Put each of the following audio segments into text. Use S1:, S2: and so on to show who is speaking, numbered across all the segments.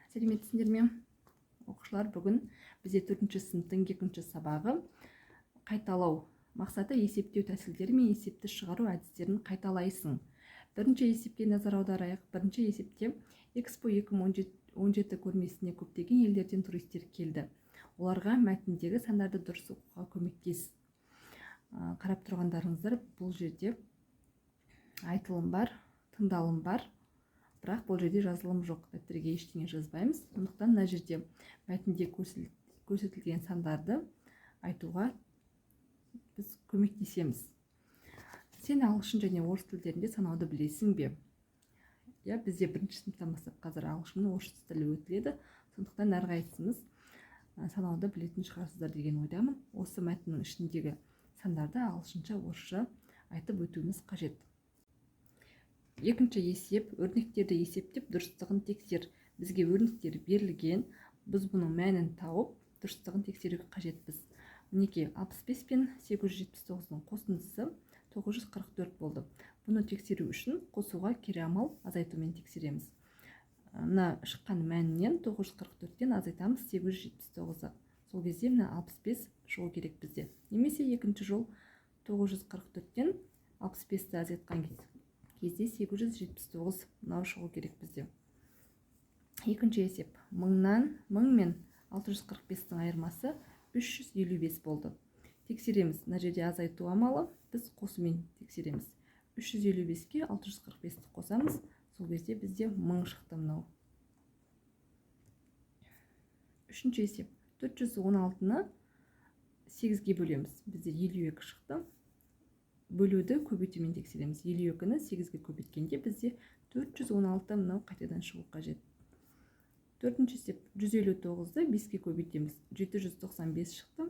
S1: Сәлеметсіңдер ме, оқушылар? Бүгін бізде төртінші сыныптың екінші сабағы, қайталау. Мақсаты: есептеу тәсілдері мен есепті шығару әдістерін қайталайсың. Бірінші есепке назар аударайық. Бірінші есепте: Экспо 2017 көрмесіне көптеген елдерден туристер келді. Оларға мәтіндегі сандарды дұрыс оқуға көмектес. Қарап тұрғандарыңыздар, бұл жерде айтылым бар, тыңдалым бар, бірақ бұл жерде жазылым жоқ. Дәптерге ештеңе жазбаймыз. Сондықтан мына жерде мәтінде көрсетілген сандарды айтуға біз көмектесеміз. Сен ағылшын және орыс тілдерінде санауды білесің бе? Иә, бізде бірінші сыныптан бастап қазір ағылшын, орыс тілі өтіледі. Сондықтан әрқайсымыз санауды білетін шығарсыздар деген ойдамын. Осы мәтіннің ішіндегі сандарды ағылшынша, орысша айтып өтуіміз қажет. Екінші есеп: өрнектерді есептеп, дұрыстығын тексер. Бізге өрнектер берілген. Біз бұның мәнін тауып, дұрыстығын тексеруге қажетпіз. Мінекей, 65 пен 879-дың қосындысы 944 болды. Бұны тексеру үшін қосуға кері амал азайтумен тексереміз. Мына шыққан мәнінен, 944-тен азайтамыз 879-ды. Сол кезде мына 65 шығу керек бізде. Немесе екінші жол: 944-тен 65-ті азайтқан кезде 879 мынау шығу керек бізде. Екінші есеп: мыңнан, 1000 мен 645-тің айырмасы 355 болды. Тексереміз. Мына жерде азайту амалы, біз қосумен тексереміз. 355-ке 645-ті қосамыз. Сол кезде бізде 1000 шықты мынау. Үшінші есеп: 416-ны 8-ге бөлеміз. Бізде 52 шықты. Бөлуді көбейтумен тексереміз. 52-ні 8-ге көбейткенде, бізде 416 мынау қайтадан шығу қажет. Төртінші есеп: 159-ды 5-ке көбейтеміз. 795 шықты.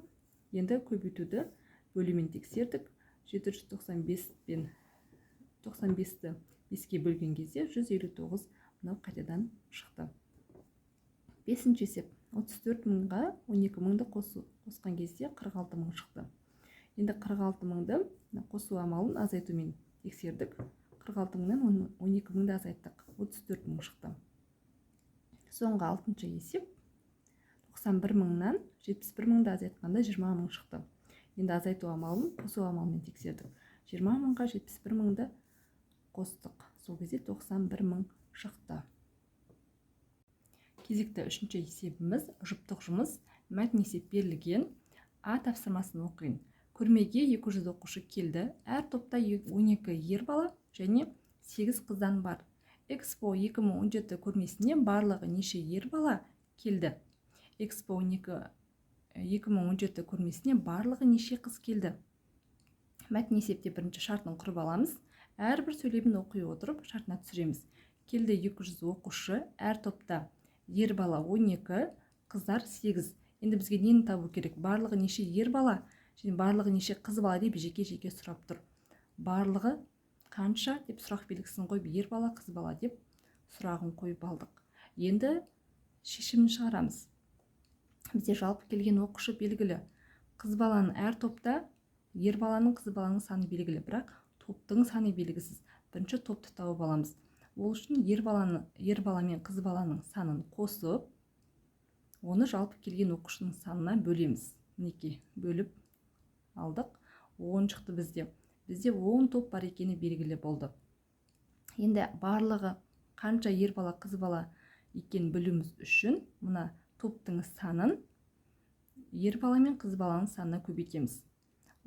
S1: Енді көбейтуді бөлумен тексердік. 795 пен 95-ті 5-ке бөлген кезде, 159 мынау қайтадан шықты. Бесінші есеп: 34 мыңға 12 мыңды қосқан кезде, 46 мың шықты. Енді 46 мыңды қосу амалын азайтумен тексердік. 46 мыңнан 12 мыңды азайттық, 34 мың шықты. Соңғы, алтыншы есеп: 91 мыңнан 71 мыңды азайтқанда, 20 мың шықты. Енді азайту амалын қосу амалымен тексердік. 20 мыңға 71 мыңды қостық. Сол кезде 91 мың шықты. Кезекті үшінші есебіміз – жұптық жұмыс. Мәтін есеп берілген. А тапсырмасын оқиын. Көрмеге 200 оқушы келді. Әр топта 12 ер бала және 8 қыздан бар. Экспо 2017 көрмесіне барлығы неше ер бала келді? Экспо 12 2017 көрмесіне барлығы неше қыз келді? Мәтін есепте бірінші шартын құрып аламыз. Әрбір сөйлемін оқи отырып, шартына түсіреміз. Келді 200 оқушы, әр топта ер бала 12, қыздар 8. Енді бізге нені табу керек? Барлығы неше ер бала және барлығы неше қыз бала деп жеке жеке сұрап тұр. Барлығы қанша деп сұрақ белгісін қойып, ер бала, қыз бала деп сұрағын қойып алдық. Енді шешімін шығарамыз. Бізде жалпы келген оқушы белгілі. Қыз баланың, әр топта ер баланың, қыз баланың саны белгілі, бірақ топтың саны белгісіз. Бірінші топты тауып аламыз. Ол үшін ер бала мен қыз баланың санын қосып, оны жалпы келген оқушының санына бөлеміз. Мінекей, бөліп алдық, 10 шықты бізде. Бізде 10 топ бар екені белгілі болды. Енді барлығы қанша ер бала, қыз бала екенін білуіміз үшін мына топтың санын ер бала мен қыз баланың санына көбейтеміз.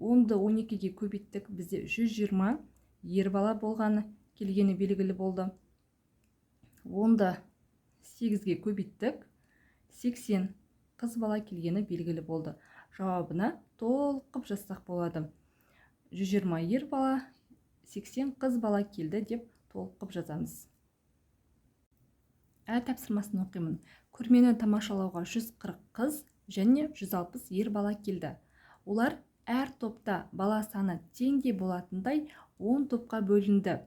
S1: 10-ды 12-ге көбейттік. Бізде 120 ер бала болғаны, келгені белгілі болды. 10-ды 8-ге көбейттік, 80 қыз бала келгені белгілі болды. Жауабына толық қып жазсақ болады. 120 ер бала, 80 қыз бала келді деп толық қып жазамыз. Ә тапсырмасын оқимын. Көрмені тамашалауға 140 қыз және 160 ер бала келді. Олар әр топта бала саны теңдей болатындай 10 топқа бөлінді.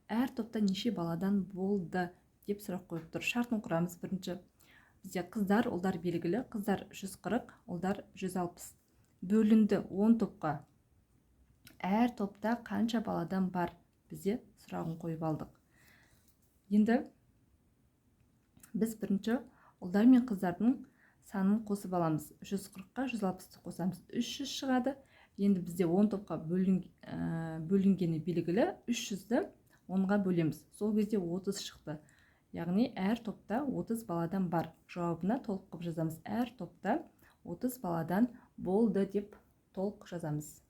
S1: Әр топта неше баладан болды деп сұрақ қойып тұр. Шартын құрамыз бірінші. Бізде қыздар, ұлдар белгілі. Қыздар 140, ұлдар 160. Бөлінді 10 топқа. Әр топта қанша баладан бар? Бізде сұрағын қойып алдық. Енді біз бірінші Ұлдар мен қыздардың санын қосып аламыз. 140-қа 160-ты қосамыз, 300 шығады. Енді бізде 10 топқа бөлінгені белгілі, 300-ді 10-ға бөлеміз. Сол кезде 30 шықты. Яғни әр топта 30 баладан бар. Жауабына толық қылып жазамыз. Әр топта 30 баладан болды деп толық жазамыз.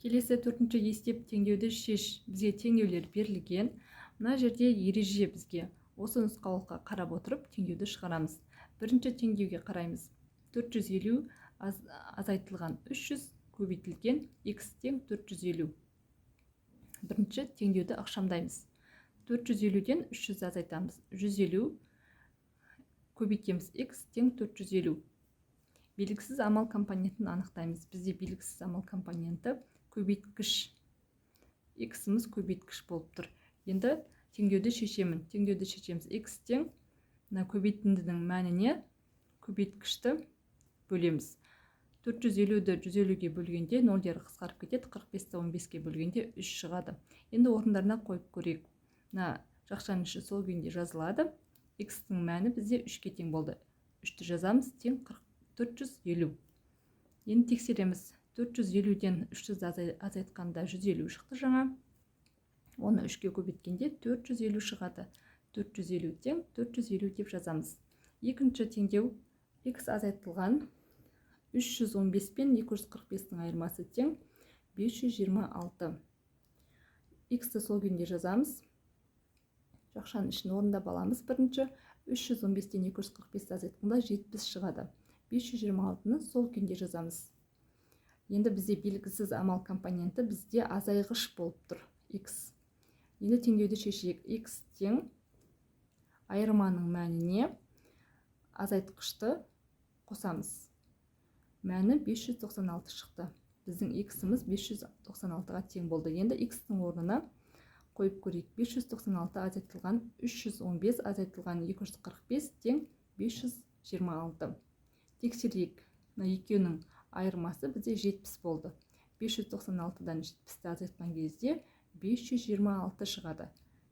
S1: Келесі төртінші есеп: теңдеуді шеш. Бізге теңдеулер берілген. Мына жерде ереже бізге. Осы нұсқаулыққа қарап отырып, теңдеуді шығарамыз. Бірінші теңдеуге қараймыз. 450 азайтылған 300 көбейтілген x тең 450. Бірінші теңдеуді ықшамдаймыз. 450-ден 300 азайтамыз, 150, көбейтеміз, x тең 450. Белгісіз амал компонентін анықтаймыз. Бізде белгісіз амал компоненті көбейткіш, x-іміз көбейткіш болып тұр. Енді теңдеуді шешемін. Теңдеуді шешеміз: x тең, мына көбейтіндінің мәніне көбейткішті бөлеміз. 450-ді 150-ге бөлгенде нөлдері қысқарып кетеді, 45-ті 15-ке бөлгенде 3 шығады. Енді орындарына қойып көрейік. Мына жақшаның іші сол күйінде жазылады. X-тің мәні бізде 3-ке тең болды. 3-ті жазамыз, тең 450. Енді тексереміз. 450-ден 300 азайтқанда 150 шықты жаңа. Оны 3-ке көбейткенде 450 шығады. 450 тең 450 деп жазамыз. Екінші теңдеу: x азайтылған 315 пен 245-тің айырмасы тең 526. X-ті сол күйінде жазамыз. Жақшаның ішін орындап аламыз. Бірінші 315-тен 245-ті азайтқанда 70 шығады. 526-ны сол күйінде жазамыз. Енді бізде белгісіз амал компоненті бізде азайғыш болып тұр, x. Енді теңдеуді шешейік. X тең, айырманың мәніне азайтқышты қосамыз. Мәні 596 шықты. Біздің x-іміз 596-ға тең болды. Енді x-тің орнына қойып көрейік. 596 азайтылған 315 азайтылған 245 тең 526. Тексерейік. Мына екеуінің айырмасы бізде 70 болды. 596-дан 70-ті азайтқан кезде 526 шығады.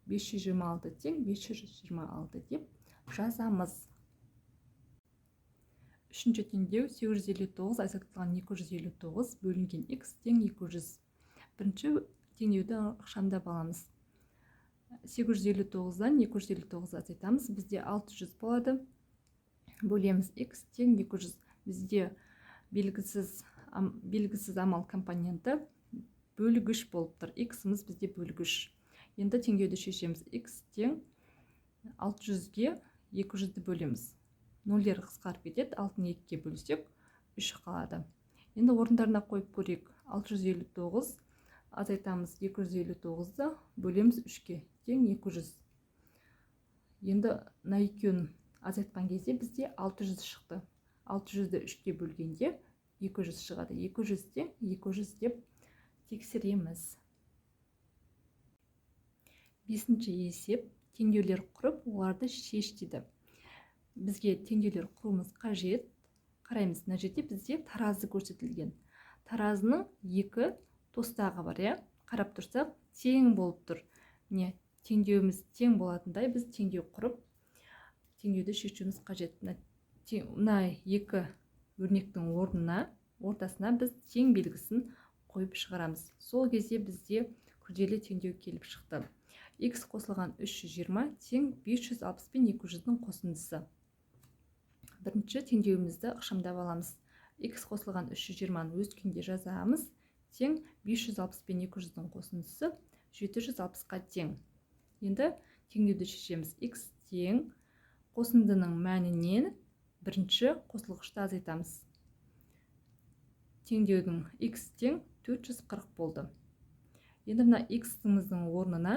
S1: 526 тең 526 деп жазамыз. Үшінші теңдеу: 859 азайтылған 259 бөлінген x тең 200. Бірінші теңдеуді ықшамдап аламыз. 859-дан 259 азайтамыз, бізде 600 болады. Бөлеміз, x тең 200. Бізде белгісіз амал компоненті бөлгіш болып тұр, x-іміз бізде бөлгіш. Енді теңдеуді шешеміз. X тең, 600-ге 200-ді бөлеміз, нөлдері қысқарып кетеді, алтыны екіге бөлсек, үш қалады. Енді орындарына қойып көрейік. 659 азайтамыз 259-ды, бөлеміз үшке, тең 200. Енді мына екеуін азайтқан кезде бізде 600 шықты. 600-ді үшке бөлгенде 200 шығады. 200 тең 200 деп тексереміз. Бесінші есеп: теңдеулер құрып, оларды шеш дейді. Бізге теңдеулер құруымыз қажет. Қараймыз, мына жерде бізде таразы көрсетілген. Таразының екі тостағы бар, иә. Қарап тұрсақ, тең болып тұр. Міне, теңдеуіміз тең болатындай, біз теңдеу құрып, теңдеуді шешуіміз қажет. Мына екі өрнектің орнына, ортасына біз тең белгісін қойып шығарамыз. Сол кезде бізде күрделі теңдеу келіп шықты: x қосылған 320 тең 560 пен 200-дің қосындысы. Бірінші теңдеуімізді ықшамдап аламыз. X қосылған 320-ны өз күйінде жазамыз, тең 560 пен 200-дің қосындысы 760-қа тең. Енді теңдеуді шешеміз. X тең, қосындының мәнінен бірінші қосылғышты азайтамыз. Теңдеудің x тең 440 болды. Енді мына x-іміздің орнына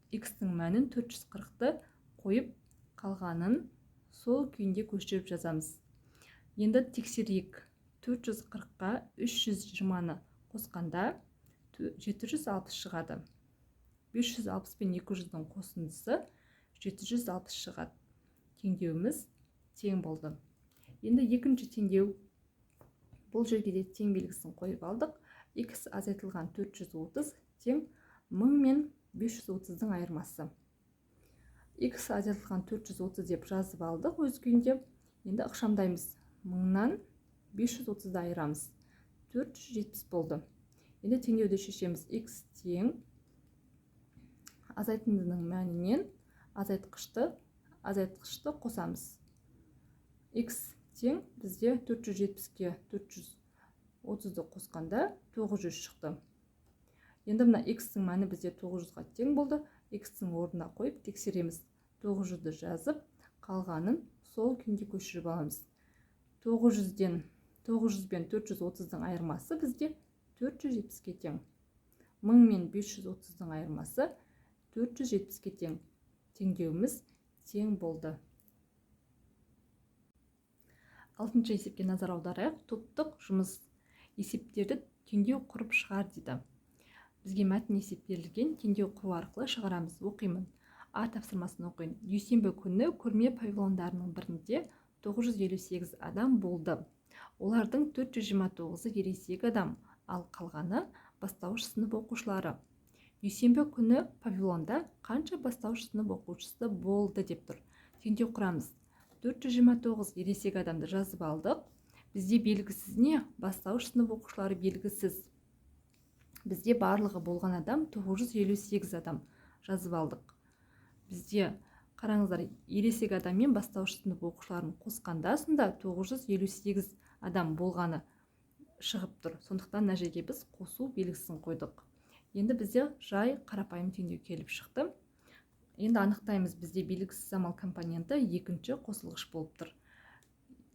S1: x-тің мәнін 440-ты қойып, қалғанын сол күйінде көшіріп жазамыз. Енді тексерейік. 440-қа 320-ны қосқанда 760 шығады. 560 пен 200-дің қосындысы 760 шығады. Теңдеуіміз тең болды. Енді екінші теңдеу. Бұл жерге де тең белгісін қойып алдық. X азайтылған 430 тең 1000 мен 530-дың айырмасы. X азайтылған 430 деп жазып алдық өз күйінде. Енді ықшамдаймыз. 1000-нан 530-ды айырамыз. 470 болды. Енді теңдеуді шешеміз. X тең азайтындының мәнінен азайтқышты қосамыз. X тең бізде 470-ке 430-ды қосқанда 900 шықты. Енді мына x-тің мәні бізде 900-ға тең болды. X-тің орнына қойып тексереміз. 900-ді жазып, қалғанын сол күйінде көшіріп аламыз. 900 бен 430-дың айырмасы бізде 470-ке тең. 1000 мен 530-дың айырмасы 470-ке тең. Теңдеуіміз тең болды. Алтыншы есепке назар аударайық. Топтық жұмыс. Есептерді теңдеу құрып шығар дейді. Бізге мәтін есеп берілген, теңдеу құру арқылы шығарамыз. Оқимын. А тапсырмасын оқиын. Дүйсенбі күні көрме павильондарының бірінде 958 адам болды. Олардың 429-ы ересек адам, ал қалғаны бастауыш сынып оқушылары. Дүйсенбі күні павильонда қанша бастауыш сынып оқушысы болды деп тұр. Теңдеу құрамыз. 429 ересек адамды жазып алдық. Бізде белгісіз не? Бастауыш сынып оқушылары белгісіз. Бізде барлығы болған адам 958 адам жазып алдық. Бізде қараңыздар, ересек адам мен бастауыш сынып оқушыларын қосқанда сонда 958 адам болғаны шығып тұр. Сондықтан мына жерге біз қосу белгісін қойдық. Енді бізде жай қарапайым теңдеу келіп шықты. Енді анықтаймыз, бізде белгісіз амал компоненті екінші қосылғыш болып тұр.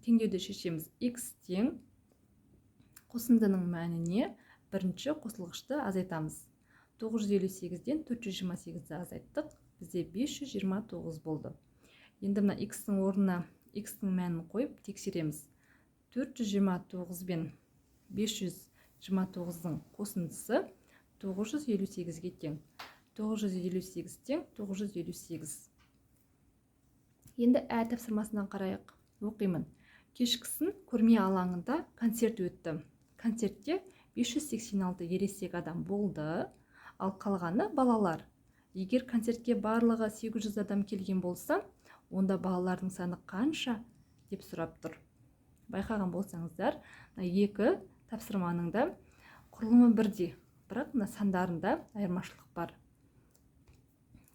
S1: Теңдеуді шешеміз. X тең қосындының мәніне бірінші қосылғышты азайтамыз. 958-ден 428-ді азайттық, бізде 529 болды. Енді мына x-тің орнына x-тің мәнін қойып тексереміз. 429 бен 529-ның қосындысы 958-ге тең. 958 тең 958. Енді ә тапсырмасынан қарайық. Оқимын. Кешкісін көрме алаңында концерт өтті. Концертте 586 ересек адам болды, ал қалғаны балалар. Егер концертке барлығы 800 адам келген болса, онда балалардың саны қанша деп сұрап тұр. Байқаған болсаңыздар, мына екі тапсырманың да құрылымы бірдей, бірақ мына сандарында айырмашылық бар.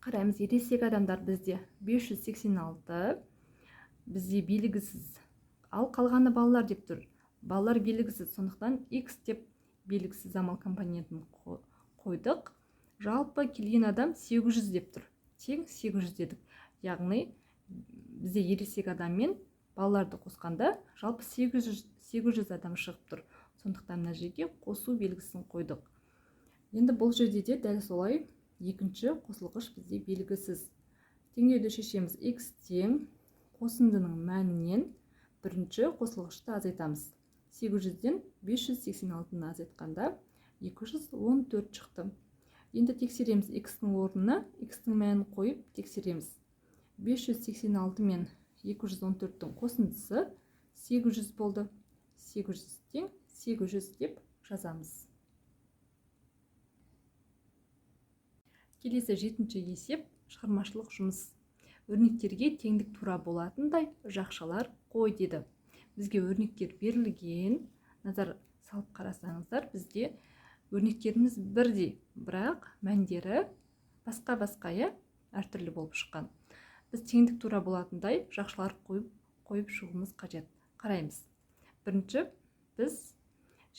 S1: Қараймыз, ересек адамдар бізде 586, бізде белгісіз, ал қалғаны балалар деп тұр. Балалар белгісіз, сондықтан x деп белгісіз амал компонентін қойдық. Жалпы келген адам 800 деп тұр. Тең 800 дедік. Яғни бізде ересек адам мен балаларды қосқанда жалпы 800 адам шығып тұр. Сондықтан мына жерге қосу белгісін қойдық. Енді бұл жерде де дәл солай екінші қосылғыш бізде белгісіз. Теңдеуді шешеміз. X тең қосындының мәнінен бірінші қосылғышты азайтамыз. 800-ден 586-ны азайтқанда 214 шықты. Енді тексереміз, x-ның орнына x-ның мәнін қойып тексереміз. 586 мен 214-тің қосындысы 800 болды. 800 тең 800 деп жазамыз. Келесі жетінші есеп шығармашылық жұмыс. Өрнектерге теңдік тура болатындай жақшалар қой деді. Бізге өрнектер берілген. Назар салып қарасаңыздар, бізде өрнектеріміз бірдей, бірақ мәндері басқа-басқа, әртүрлі болып шыққан. Біз теңдік тура болатындай жақшалар қойып шығуымыз қажет. Қараймыз. Бірінші біз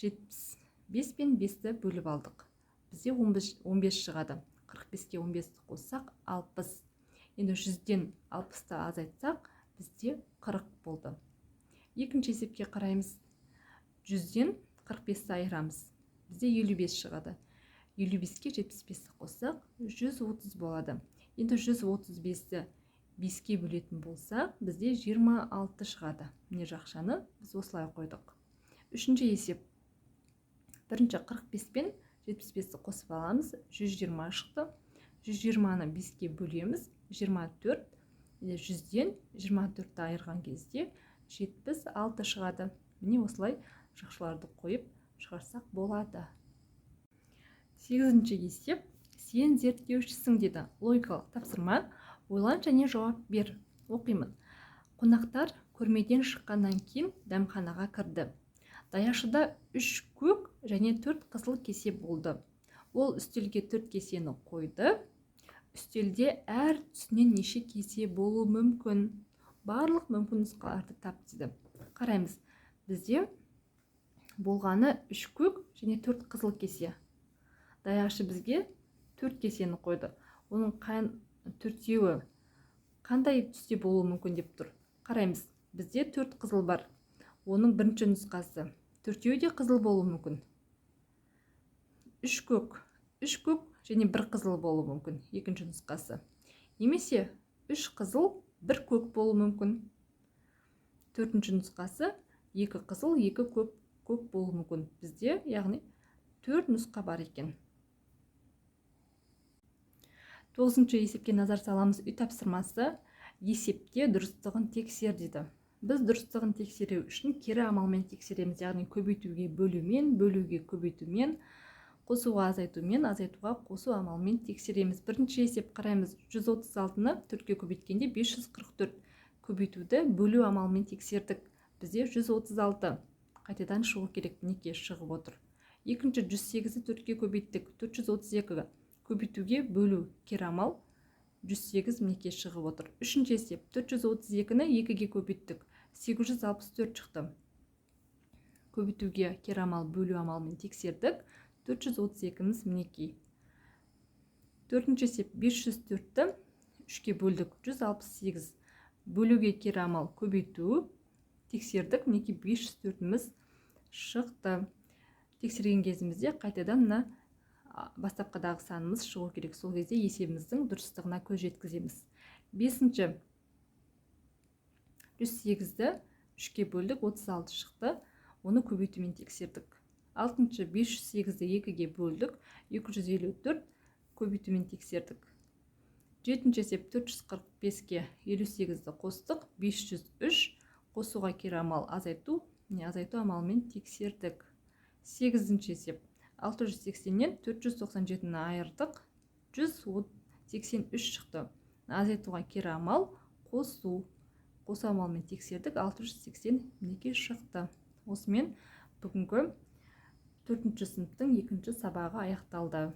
S1: 75 пен 5-ті бөліп алдық. Бізде 15 шығады. 45-ке 15-ті қоссақ 60. Енді 100-ден 60-ты азайтсақ, бізде 40 болды. Екінші есепке қараймыз. 100-ден 45-ті айырамыз. Бізде 55 шығады. 55-ке 75-ті қоссақ, 130 болады. Енді 135-ті 5-ке бөлетін болсақ, бізде 26 шығады. Міне жақшаны біз осылай қойдық. Үшінші есеп. Бірінші 45 пен 75-ті қосып аламыз. 120 шықты. 120-ны 5-ке бөлеміз. 24. 100-ден 24-ті айырған кезде 76 шығады. Міне осылай жақшаларды қойып шығарсақ болады. Сегізінші есеп. Сен зерттеушісің деді. Логикалық тапсырма. Ойлан және жауап бер. Оқимын. Қонақтар көрмеден шыққаннан кейін дәмханаға кірді. Даяшыда 3 көк және 4 қызыл кесе болды. Ол үстелге 4 кесені қойды. Үстелде әр түсінен неше кесе болуы мүмкін? Барлық мүмкін нұсқаларды тап дейді. Қараймыз. Бізде болғаны 3 көк және 4 қызыл кесе. Даяшы бізге 4 кесені қойды. Оның төртеуі қандай түсте болуы мүмкін деп тұр. Қараймыз. Бізде 4 қызыл бар. Оның бірінші нұсқасы. Төртеуі де қызыл болуы мүмкін. 3 көк. 3 көк және 1 қызыл болуы мүмкін. Екінші нұсқасы. Немесе 3 қызыл, 1 көк болуы мүмкін. Төртінші нұсқасы 2 қызыл, 2 көк болуы мүмкін. Бізде, яғни 4 нұсқа бар екен. 9-шы есепке назар саламыз. Үй тапсырмасы. Есепте дұрыстығын тексер дейді. Біз дұрыстығын тексеру үшін кері амалмен тексереміз, яғни көбейтуге бөлумен, бөлуге көбейтумен, қосуға азайтумен, азайтуға қосу амалмен тексереміз. Бірінші есеп қараймыз. 136-ны 4-ке көбейткенде 544. Көбейтуді бөлу амалмен тексердік. Бізде 136. Қайтадан шығу керек, мінекей шығып отыр. Екінші 108-ді 4-ке көбейттік, 432. Көбейтуге бөлу кері амал, 108 мінекей шығып отыр. Үшінші есеп 432-ні 2-ге көбейттік, 864 шықты. Көбейтуге кері амал, бөлу амалмен тексердік, 432-міз мінекей. Төртінші есеп 504-ті 3-ке бөлдік, 168. Бөлуге кері амал көбейту, тексердік, мінекей 504-міз шықты. Тексерген кезімізде қайтадан мына бастапқыдағы санымыз шығу керек. Сол кезде есебіміздің дұрыстығына көз жеткіземіз. Бесінші 108-ді 3-ке бөлдік, 36 шықты. Оны көбейтумен тексердік. Алтыншы 508-ді 2-ге бөлдік, 254, көбейтумен тексердік. Жетінші есеп 445-ке 58-ді қостық, 503. Қосуға кері амал азайту, міне азайту амалымен тексердік. Сегізінші есеп 680-нен 497-ні айырдық, 183 шықты. Азайтуға кері амал қосу, қосу амалымен тексердік, 680 мінекей шықты. Осымен бүгінгі 4-сыныптың 2-сабағы аяқталды.